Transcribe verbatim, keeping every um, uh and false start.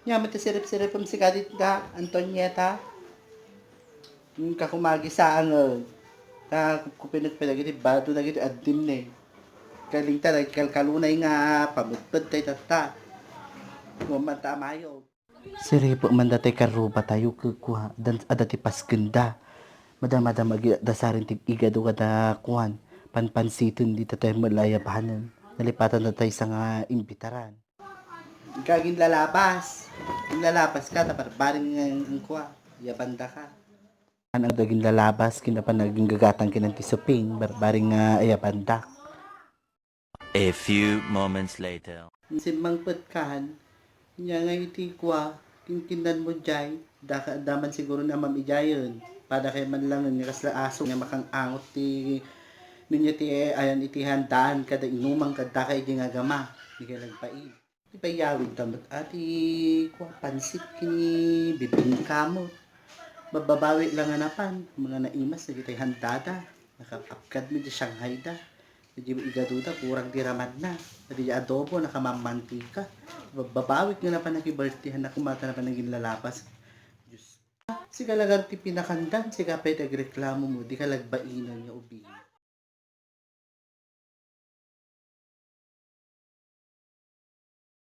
Nya, met ti sirip-siripem sika dita, Antonieta. Hmm, kakumagi saang, eh. Ta kupkupinek pay dagiti bado dagiti addim ne. Kalingta dagiti kalkalunay nga pamedped tay tatta. Ngem man ta a mayog. Siripek man datay karrubatayo, kekua, dan, adda ti paskenda. Madama-dama agi-, da saren ti igado kada kuan, panpansiten dita tay met la ayabanen. Nalipatan datay sa nga imbitaran. Ika ginlalabas. Ginlalabas ka, ta barbareng nga, nga kua, yabanda ka. An, an daging lalabas, kinapan naging gagatang kinan ti suping, barbareng nga ayabandak. A few moments later. Simmangpet kan, nya nga iti kua, kinkinnanmo jay, daka, daman siguro na mamijayen. Pada kay man langen nga kasla aso nga makang-angot ti, nunya ti ayan iti handaan kada inumang kadaka iti nga agama, di kay nagpaid. Ti payawid ta met a ti kua, pansit ken bibingka met. Babbabawi la nga napan, mga naimas dagitay handada. Nakapapkad mi di Shanghai da. Di igaduda, kurang di ramanna. Di adobo, nakamammantika. Babbabawi nga napan nakibertihan na kumata napan naging lalapas. Diyos. Sika lagar ti pinakandan, sika pay ti agreklamo mo, di ka lagbainan nga ubi.